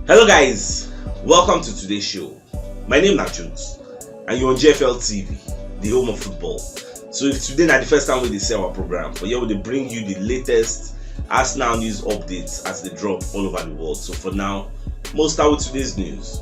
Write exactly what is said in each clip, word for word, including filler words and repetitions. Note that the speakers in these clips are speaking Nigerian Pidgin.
Hello guys, welcome to today's show. My name na Jude and you're on G F L T V, the home of football. So if today na the first time we dey see our program, for here we dey bring you the latest Arsenal news updates as they drop all over the world. So for now, we'll start with today's news.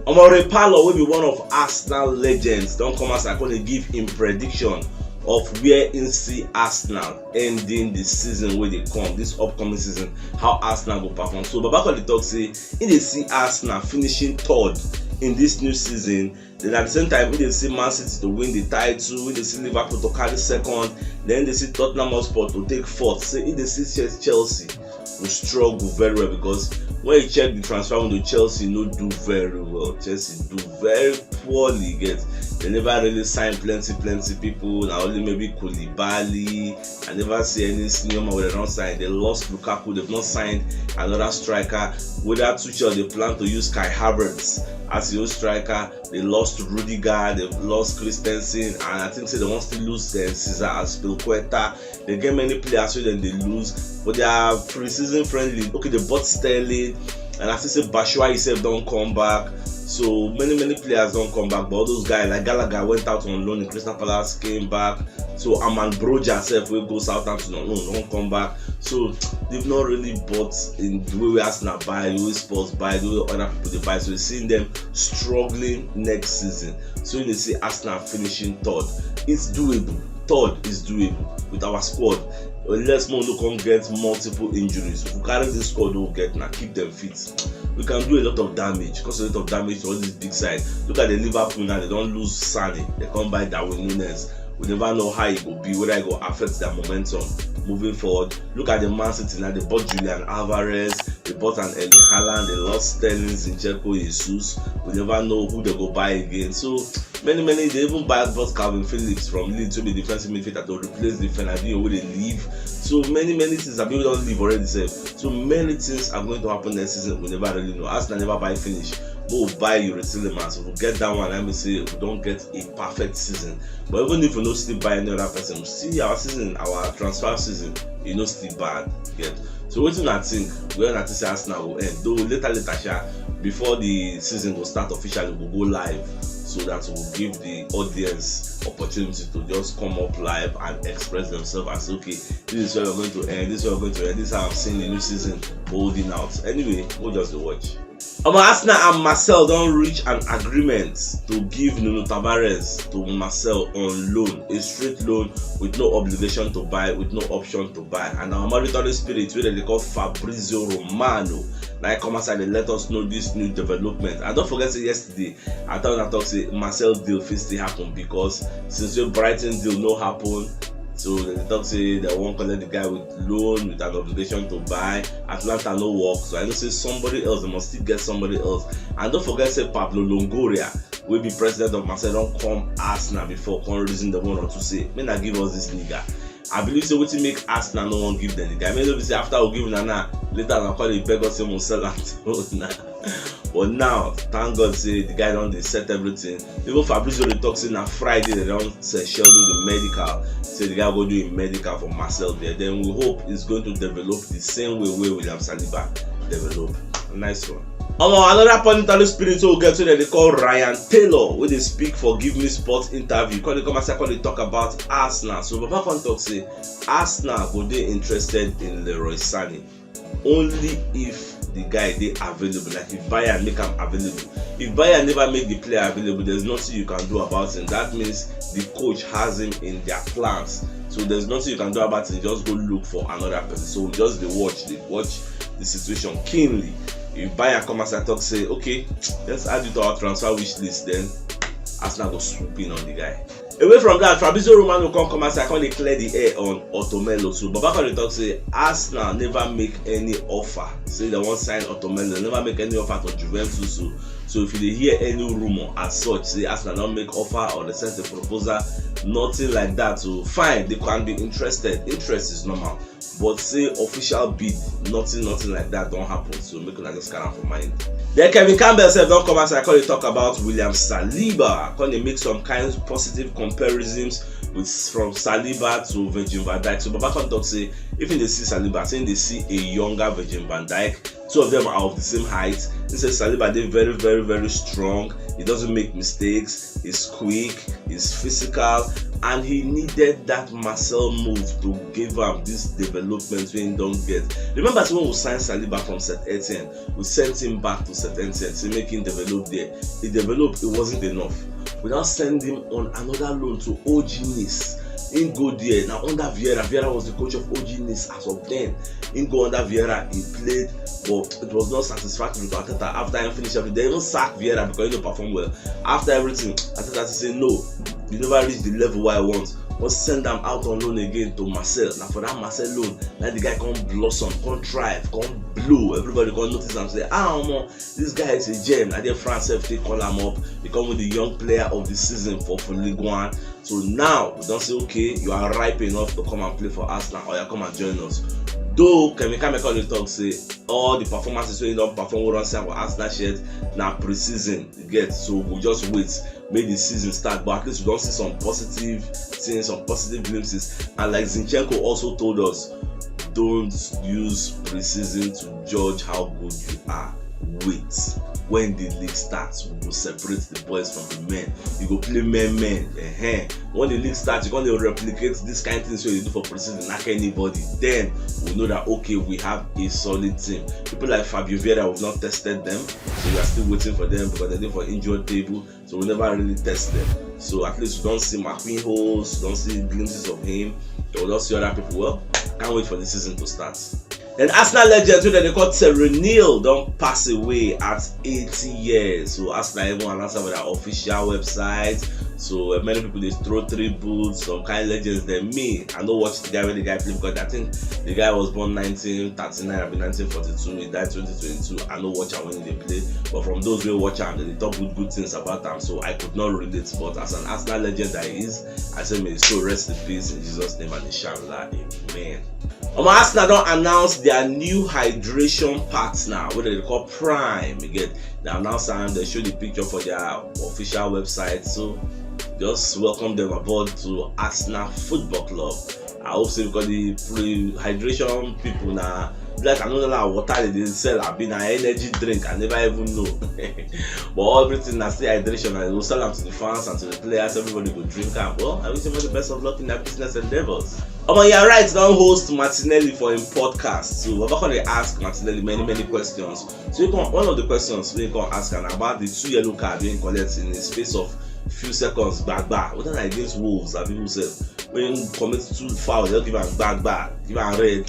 Omore Palo, wey be one of Arsenal legends, don come as I come dey give him prediction of where he see Arsenal ending the season wey dey come, this upcoming season, how Arsenal go perform. So Baba come dey talk say he dey see Arsenal finishing third in this new season. Then at the same time, he dey see Man City to win the title, he dey see Liverpool to carry second, then he dey see Tottenham Hotspur to take fourth. Say he dey see Chelsea go struggle very well because when you check the transfer window, Chelsea no do very well. Chelsea do very poorly. Get, they never really sign plenty plenty people. Na only maybe Koulibaly. I never see any senior man wey dem don sign. They lost Lukaku. They've not signed another striker. Whether Tuchel dey plan to use Kai Havertz as his own striker. They lost Rudiger. They lost Christensen, and I think say they wan still lose uh, Cesar Azpilicueta. They get many players wey dem dey lose, but their pre-season friendly. Okay, they bought Sterling, and I see say Batshuayi sef don come back. So many many players don come back, but all those guys like Gallagher went out on loan in Crystal Palace, came back. So Armand Broja sef wey go Southampton on loan don come back. So they've not really bought in the way wey Arsenal buy, the way Spurs buy, the way other people dey buy. So you're seeing them struggling next season. So you dey see Arsenal finishing third. It's doable. Third is doable with our squad. Unless more no come get multiple injuries. If we carry this squad wey we get now, keep them fit, we can do a lot of damage, cause a lot of damage to all these big sides. Look at the Liverpool now, they don lose Sane, they come buy Darwin Nunez. We never know how e go be, whether e go affect their momentum moving forward. Look at the Man City now, they bought Julian Alvarez, they bought an Erling Haaland, they lost Sterling, Zinchenko, Jesus. We never know who they go buy again. So many many, they even buy bought Kalvin Phillips from Leeds, wey be defensive midfielder, to replace the Fernandinho wey dey leave. So many many things, abi wey don leave already sef. So many things are going to happen next season, we never really know. Arsenal never buy finish. But we buy Youri Tielemans. If we get that one, I mean say we don get a perfect season. But even if we no still buy any other person, we see our season, our transfer season, e no still bad. Get, so wetin una think? Where una think say Arsenal go end? Though later later sha, before the season go start officially, we go go live, so that we go give the audience opportunity to just come up live and express themselves and say, okay, this is where we're going to end, this is where we're going to end, this is how I'm seeing the new season holding out. Anyway, we'll just dey watch. Omo, Arsenal and Marseille don reach an agreement to give Nuno Tavares to Marseille on loan, a straight loan with no obligation to buy, with no option to buy. And our monitoring spirit, wey dem dey call Fabrizio Romano, na him come outside dey let us know this new development. And don't forget say yesterday I tell una talk say Marseille deal fit still happen, because since wey Brighton deal no happen, so dem dey talk say dem wan collect the guy with loan, with an obligation to buy. Atalanta no work, so I know say somebody else, they must still get somebody else. And don't forget say Pablo Longoria, wey be president of Marseille, don come Arsenal before, come reason the one or two, say, make una give us this nigga. I believe say wetin make Arsenal no wan give them the guy. Maybe say after we give una now, later una come dey beg us say we sell am to una. But now, thank God say the guy don dey set everything. Even Fabrizio dey talk say na Friday they don say schedule the medical. Say the guy go do a medical for Marseille there. Then we hope it's going to develop the same way wey William Saliba develop. Nice one. Omo, another punditary spirit wey we get, wey dem dey call Ryan Taylor, wey dey speak for Give Me Sport interview, come dey come outside, come dey talk about Arsenal. So Baba come talk say Arsenal go dey interested in Leroy Sané only if the guy dey available, like if Bayern make am available. If Bayern never make the player available, there's nothing you can do about him. That means the coach has him in their plans. So there's nothing you can do about it. Just go look for another person. So we just dey watch, dey watch the situation keenly. If Bayern come as I talk say, okay, let's add you to our transfer wish list, then Arsenal go swoop in on the guy. Away from that, Fabrizio Romano come come as I come dey clear the air on Otomelo. So Baba come dey talk say Arsenal never make any offer. Say they wan sign Otomelo, they never make any offer to Juventus. So, so if you dey hear any rumor as such, say Arsenal don make offer or they sent a proposal, nothing like that. So fine, they can be interested. Interest is normal. But say official bid, nothing, nothing like that don't happen. So make una just carry am for mind. Then Kevin Campbell sef don come outside, come dey talk about William Saliba. Come dey make some kind positive comparisons with, from Saliba to Virgil van Dijk. So Baba come talk say if he dey see Saliba, say he dey see a younger Virgil van Dijk. Two of them are of the same height. He says Saliba dey very, very, very strong. He doesn't make mistakes. He's quick. He's physical, and he needed that Marcel move to give am this development wey he don get. Remember say when we sign Saliba from Saint Etienne, we sent him back to Saint Etienne, say make him develop there. He developed, it wasn't enough. We now send him on another loan to O G Nice. He go there. Now under Vieira, Vieira was the coach of O G Nice as of then. He go under Vieira, he played, but it was not satisfactory to Arteta. After he finished everything, they even sacked Vieira because he no perform well. After everything, Arteta say no, you never reach the level wey I want. Come send am out on loan again to Marseille. Na for that Marseille loan, na the guy come blossom, come thrive, come blow. Everybody come notice am, say, ah, omo, this guy is a gem. Na there France sef take call am up, become the young player of the season for, for Ligue one. So now we don say, okay, you are ripe enough to come and play for Arsenal, or you come and join us. Though Kemi Kameka dey talk say all the performances wey he don perform wey don see am for Arsenal shirt na pre-season, you get, so we just wait make the season start, but at least we don see some positive things, some positive glimpses. And like Zinchenko also told us, don't use pre-season to judge how good you are. Wait, when the league starts, we go separate the boys from the men. You go play men, men. Ehen. When the league starts, you gonna replicate this kind of things wey you do for pre-season, like anybody. Then we know that, okay, we have a solid team. People like Fabio Vieira, we've not tested them, so we are still waiting for them because they're there for injured table. So we never really test them. So at least we don see Marquinhos, we don see glimpses of him. So we don see other people. Well, can't wait for the season to start. And Arsenal legend wey dem dey call Terry Neal don pass away at eighty years. So Arsenal even announce am for their official website. So uh, many people dey throw tributes, some kind legends dem. Me, I no watch the guy wey the guy play because I think the guy was born nineteen thirty-nine, abi nineteen forty-two. He died twenty twenty-two. I no watch am when he dey play, but from those wey watch am, dem dey talk good good things about am. So I could not relate. But as an Arsenal legend that he is, I say may his soul rest in peace in Jesus' name and inshallah, amen. Omo, Arsenal don announce their new hydration partner wey dem dey call Prime. You get, they announce am, they show the picture for their official website. So just welcome them aboard to Arsenal Football Club. I hope say because the pre-hydration people na be like, I no know, na water dem dey sell, abi na energy drink, I never even know. But everything na still hydration, and they go sell am to the fans and to the players. Everybody go drink am. Well, I wish them all the best of luck in their business endeavors. Omo, Yeah Right don host Martinelli for him podcast. So Baba come dey ask Martinelli many, many questions. So he come, one of the questions wey he come ask am na about the two yellow card wey he collect in the space of few seconds, gbagba. Whether na against Wolves, abi who sef, wey he commit two foul, dem give am gbagba, give am red.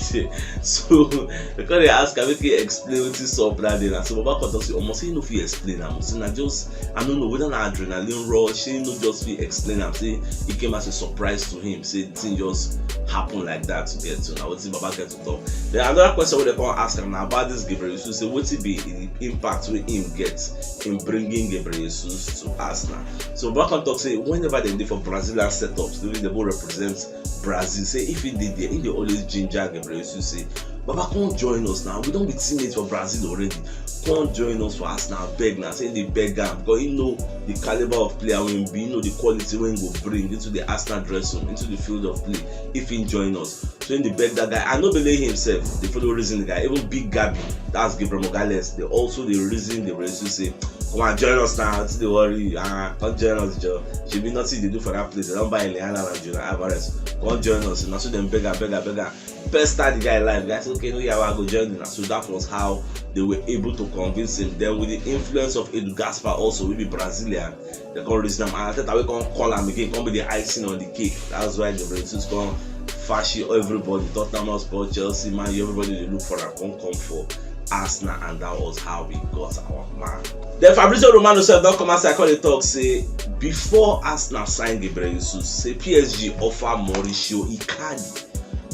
So they come dey ask am make he explain wetin sup that day. Na so Baba come talk say, omo, say he no fit explain am. Say na just, I no know whether na adrenaline rush, say he no just fit explain am. Say it came as a surprise to him. Say the thing just happen like that to get to. Na wetin Baba get to talk. Then another question wey dem come ask am na about this Gabriel Jesus. Say wetin be the impact wey him get in bringing Gabriel Jesus to Arsenal. So Baba come talk say whenever dem dey for Brazilian setups, the way dem go represent Brazil, say if he dey there, he dey always ginger Gabriel Jesus. Say, Baba, come join us now. We don be teammates for Brazil already. Come join us for Arsenal. Beg now, say he dey beg am because he know the caliber of player wey he be, he know the quality wey he go bring into the Arsenal dressing room, into the field of play if he join us. So he dey beg that guy. I no believe himself. Dey follow reason the guy. Even Big Gabby, that's Gabriel Magalhaes, dem also dey reason, dey reason say, come and join us now. Wetin dey worry you? Ah, come join us, Joe. Shebi nothing you dey do for that place. Dem don buy Leandro and Julian Alvarez. Come join us. Na so dem beg am, beg am, beg am. Pester the guy life. The guy say, okay, no yawa, I go join you. Na so that was how they were able to convince him. Then with the influence of Edu Gaspar also, wey be Brazilian, dem come reason am. And Arteta wey come call am again, come be the icing on the cake. That's why the Brazilians come fashi everybody. Tottenham Hotspur, Chelsea, Man U, everybody dey look for am, come come for Arsenal, and that was how we got our man. Then Fabrizio Romano sef don come outside come dey talk say before Arsenal sign Gabriel Jesus, say P S G offer Mauricio Icardi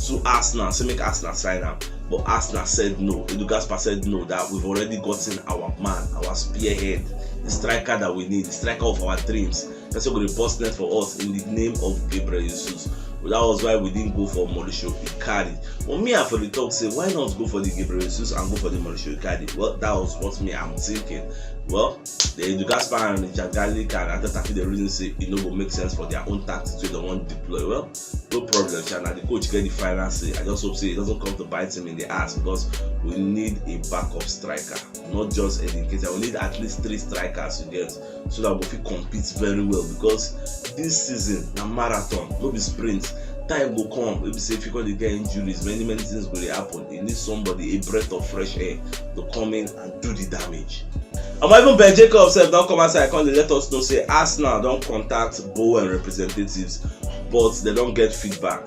to Arsenal, say make Arsenal sign am. But Arsenal said no. Edu Gaspar said no, that we've already gotten our man, our spearhead, the striker that we need, the striker of our dreams. Person go dey burst net for us in the name of Gabriel Jesus. But that was why we didn't go for Mauricio Icardi. But me, I for the talk say, why not go for the Gabriel Jesus and go for the Mauricio Icardi? Well, that was what me I'm thinking. Well, the Edu Gaspar and Richard Garlic and Arteta fit the reason say it no go make sense for their own tactics wey dem wan deploy. Well, no problem, sha. Na the coach get the final say. I just hope say it doesn't come to bite him in the ass, because we need a backup striker, not just Eddie Nketiah. We need at least three strikers to get, so that we fit compete very well, because this season na marathon, no be sprint. Time go come wey be say if you go dey get injuries, many many things go dey happen. You need somebody, a breath of fresh air, to come in and do the damage. Omo, even Ben Jacobs sef don come outside come dey let us know say Arsenal don contact Bowen representatives, but dem don get feedback.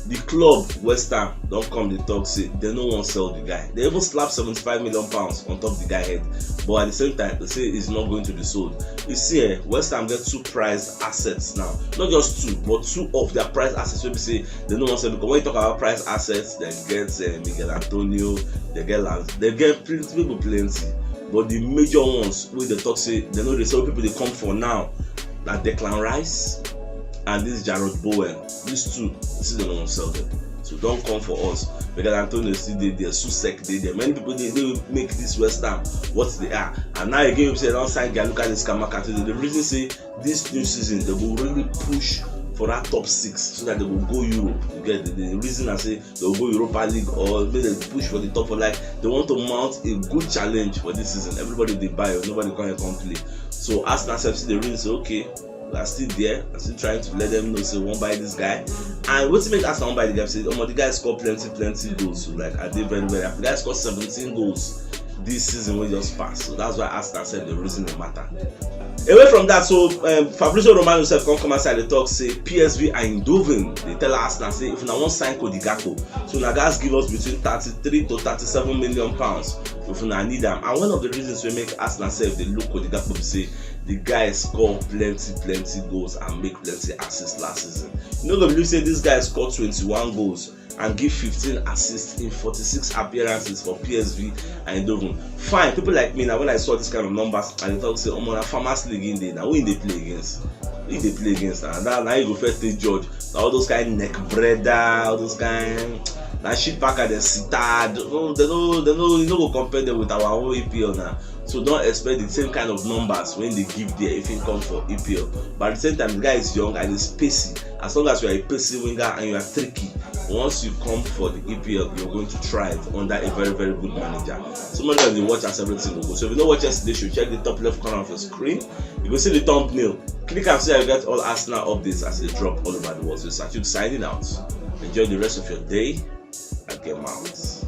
The club, West Ham, don come dey talk say dem no wan sell the guy. Dem even slap seventy-five million pounds on top the guy head, but at the same time, dem say he's not going to be sold. You see, eh, West Ham get two prized assets now. Not just two, but two of their prized assets wey be say dem no wan sell, because when you talk about prized assets, dem get, eh, Michail Antonio, dem get Lance, dem get plenty people, plenty. But the major ones wey dem talk say dem no dey sell, people dey come for now, na Declan Rice and this Jarrod Bowen. These two, see, dem no wan sell them. So don come for us. Michail Antonio still dey there, Soucek dey there. Many people dey, dey make this West Ham what they are. And now again, we say don sign Gianluca Scamacca. The reason say this new season, dem go really push for that top six, so that dem go go Europe. You get the, the reason I say dem go go Europa League, or make dem push for the top four. Like, dem want to mount a good challenge for this season. Everybody dey buy, nobody come here come play. So Arsenal sef still dey reason say, okay, we are still there. I'm still trying to let them know say we wan buy this guy. And wetin make Arsenal wan buy the guy? Say, omo, the guy score plenty, plenty goals. So, like, I dey very, very happy. The guy score seventeen goals this season wey just pass. So that's why Arsenal sef dey reason the matter. Away from that, so, um, Fabrizio Romano sef come come outside dey talk say P S V Eindhoven dey tell Arsenal say if una wan sign Cody Gakpo, so una gats give us between thirty-three to thirty-seven million pounds if una need am. And one of the reasons wey make Arsenal sef dey look Cody Gakpo be say the guy score plenty, plenty goals and make plenty assists last season. You no go believe say this guy score twenty-one goals and give fifteen assists in forty-six appearances for P S V Eindhoven. Fine, people like me, now when I saw this kind of numbers, I dey talk say, omo, na Farmers League in dey, na who in dey play against? Who in dey play against? And that, now you go first take judge. Na all those kind neck breader, all those kind, na shit packer, dem sitad. No, dem no, dem no, you no go compare them with our own E P L now. So don't expect the same kind of numbers wey dem give there if you come for E P L. But at the same time, the guy is young and he's pacey. As long as you are a pacey winger and you are tricky, once you come for the E P L, you're going to thrive under a very, very good manager. Somebody that dey watch as everything go go. So if you no watch yesterday show, check the top left corner of your screen. You go see the thumbnail. Click and see how you get all Arsenal updates as they drop all over the world. So Sachuk signing out. Enjoy the rest of your day. I get mouth.